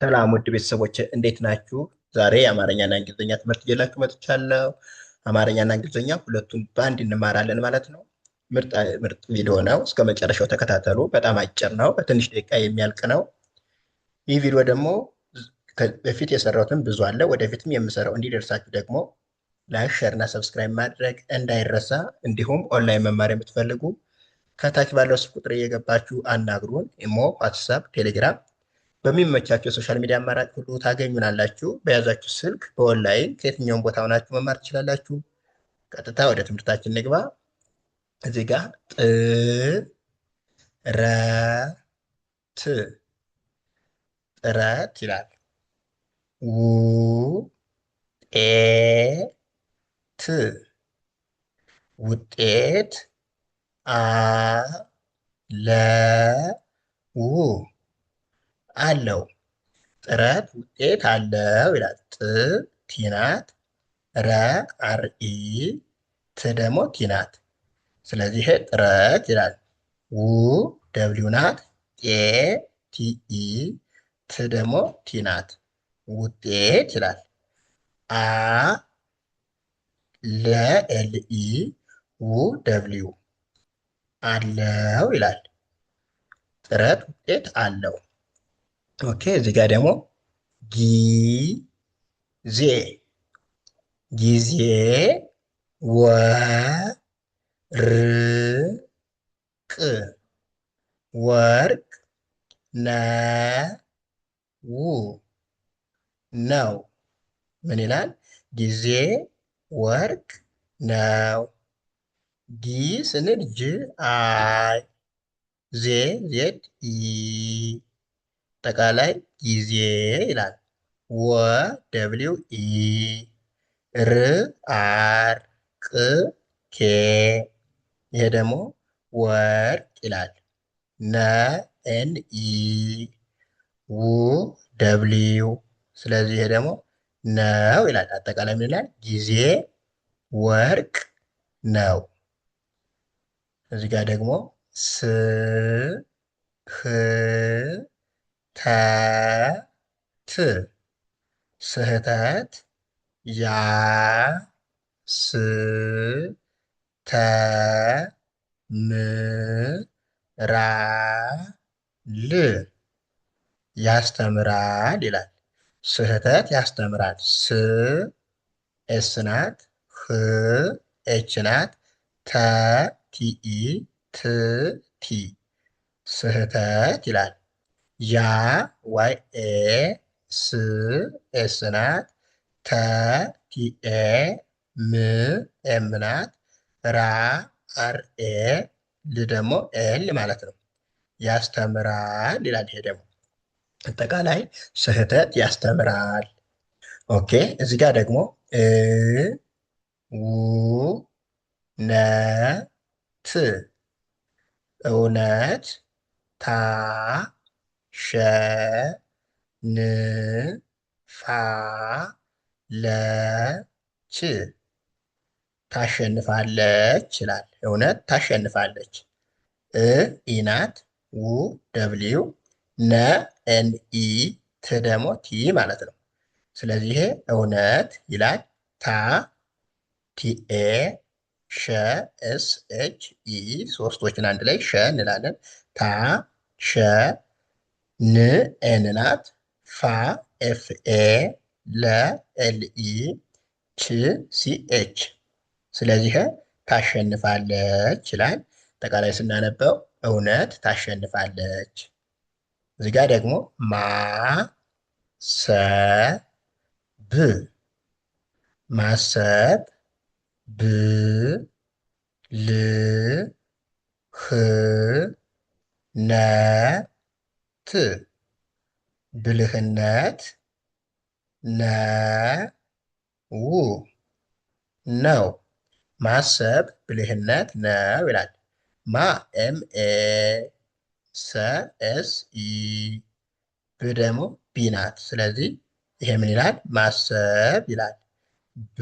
ሰላም ውድ ቤተሰቦች እንዴት ናችሁ? ዛሬ የአማርኛና እንግሊዝኛ ትምህርት ይዤላችሁ መጥቻለሁ። አማርኛና እንግሊዝኛ ሁለቱን በአንድ እንማራለን ማለት ነው። ምርጥ ምርጥ ቪዲዮ ነው። እስከ መጨረሻው ተከታተሉ። በጣም አጭር ነው፣ በትንሽ ደቂቃ የሚያልቅ ነው። ይህ ቪዲዮ ደግሞ በፊት የሰራሁትን ብዙ አለ፣ ወደፊትም የምሰራው እንዲደርሳችሁ ደግሞ like፣ share እና subscribe ማድረግ እንዳይረሳ። እንዲሁም ኦንላይን መማር የምትፈልጉ ከታች ባለው ስልክ ቁጥር እየገባችሁ አናግሩን። ኢሞ፣ ዋትሳፕ፣ ቴሌግራም በሚመቻቸው የ social media አማራጭ ሁሉ ታገኙናላችሁ። በያዛችሁ ስልክ በኦንላይን ከየትኛውም ቦታ ሆናችሁ መማር ትችላላችሁ። ቀጥታ ወደ ትምህርታችን ንግባ። እዚህ ጋ ጥረት ጥረት ይላል። ውጤት ውጤት አለው አለው ጥረት ውጤት አለው ይላል። ጥ T ናት፣ ረ R E፣ ት ደግሞ T ናት። ስለዚህ ይሄ ጥረት ይላል። ው W ናት፣ ጤ T E፣ ት ደግሞ T ናት። ውጤት ይላል። አ ለ L E ው W አለው ይላል። ጥረት ውጤት አለው። Okay እዚህ ጋር ደግሞ ጊዜ ጊዜ ወርቅ ወርቅ ነው ነው። ምን ይላል? ጊዜ ወርቅ ነው። ጊ ስንል G I ዜ Z E አጠቃላይ ጊዜ ይላል። ወ W E ር R ቅ K ይሄ ደግሞ ወርቅ ይላል። ነ N E ው W ስለዚህ ይሄ ደግሞ ነው ይላል። አጠቃላይ ምን ይላል? ጊዜ ወርቅ ነው። እዚህ ጋር ደግሞ ስ ህ ተ ት ስህተት ያ ስ ተ ም ራ ል ያስተምራል ይላል። ስህተት ያስተምራል። ስ S ናት፣ ህ H ናት፣ ተ T E፣ ት T ስህተት ይላል። ያ Y A ስ S ናት፣ ተ T A ም M ናት፣ ራ R A ል ደግሞ L ማለት ነው። ያስተምራል ይላል። ይሄ ደግሞ አጠቃላይ ስህተት ያስተምራል። Okay እዚህ ጋር ደግሞ እ ው ነ ት እውነት ታ ሸ ን ፋ ለ ች ታሸንፋለች ይላል። እውነት ታሸንፋለች። እ E ናት፣ ው W፣ ነ N E፣ ት ደግሞ T ማለት ነው። ስለዚህ ይሄ እውነት ይላል። ታ T A ሸ S H E ሶስቶችን አንድ ላይ ሸ እንላለን። ታ ሸ ን N ናት። ፋ F A ለ L E ች C H ስለዚህ ታሸንፋለች ይላል። አጠቃላይ ስናነበው እውነት ታሸንፋለች። እዚህ ጋር ደግሞ ማ ሰ ብ ማሰብ ብ ል ህ ነ ት ብልህነት ነ ው ነው። ማሰብ ብልህነት ነው ይላል። ማ M A ሰ S E ብ ደግሞ B ናት። ስለዚህ ይሄ ምን ይላል? ማሰብ ይላል። ብ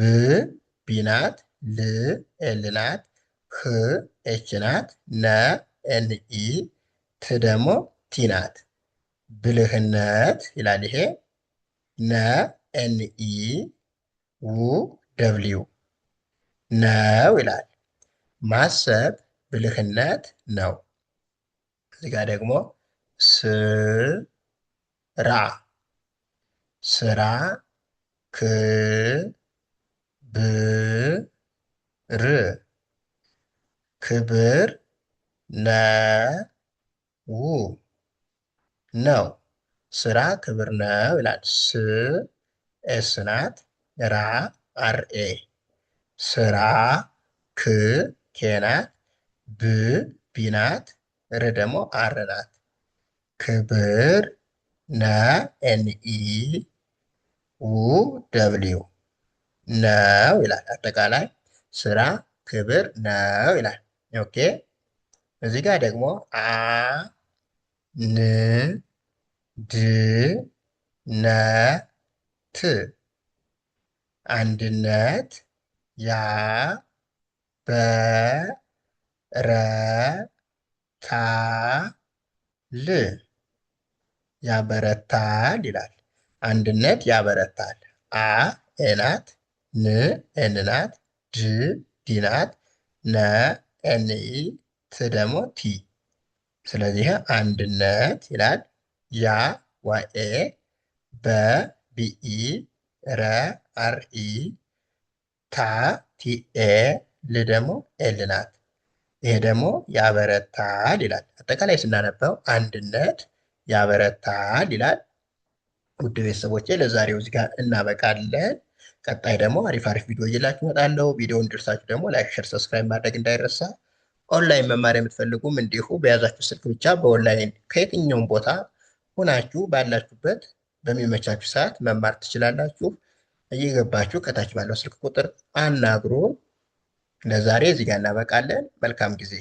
B ናት፣ ል L ናት፣ ህ H ናት፣ ነ N E፣ ት ደግሞ T ናት። ብልህነት ይላል። ይሄ ነ N E ው W ነው ይላል። ማሰብ ብልህነት ነው። እዚህ ጋር ደግሞ ስራ ስራ ክ ብ ር ክብር ነው ነው ስራ ክብር ነው ይላል። ስ S ናት፣ ራ R A ስራ፣ ክ K ናት፣ ብ B ናት፣ ር ደግሞ R ናት። ክብር ነ N E ው W ነው ይላል። አጠቃላይ ስራ ክብር ነው ይላል። Okay እዚህ ጋር ደግሞ አ ን ድ ነ ት አንድነት ያ በ ረ ታ ል ያበረታል ይላል። አንድነት ያበረታል። አ A ናት፣ ን N ናት፣ ድ D ናት፣ ነ N E፣ ት ደግሞ T። ስለዚህ አንድነት ይላል። ያ Y A፣ በ B E፣ ረ R E፣ ታ T A፣ ል ደግሞ L ናት። ይሄ ደግሞ ያበረታል ይላል። አጠቃላይ ስናነበው አንድነት ያበረታል ይላል። ውድ ቤተሰቦቼ ለዛሬው እዚህ ጋር እናበቃለን። ቀጣይ ደግሞ አሪፍ አሪፍ ቪዲዮ ይዤላችሁ እመጣለሁ። ቪዲዮ እንዲደርሳችሁ ደግሞ like፣ share፣ subscribe ማድረግ እንዳይረሳ። ኦንላይን መማር የምትፈልጉም እንዲሁ በያዛችሁ ስልክ ብቻ በኦንላይን ከየትኛውም ቦታ ሆናችሁ ባላችሁበት በሚመቻችሁ ሰዓት መማር ትችላላችሁ። እየገባችሁ ከታች ባለው ስልክ ቁጥር አናግሩ። ለዛሬ እዚህ ጋር እናበቃለን። መልካም ጊዜ።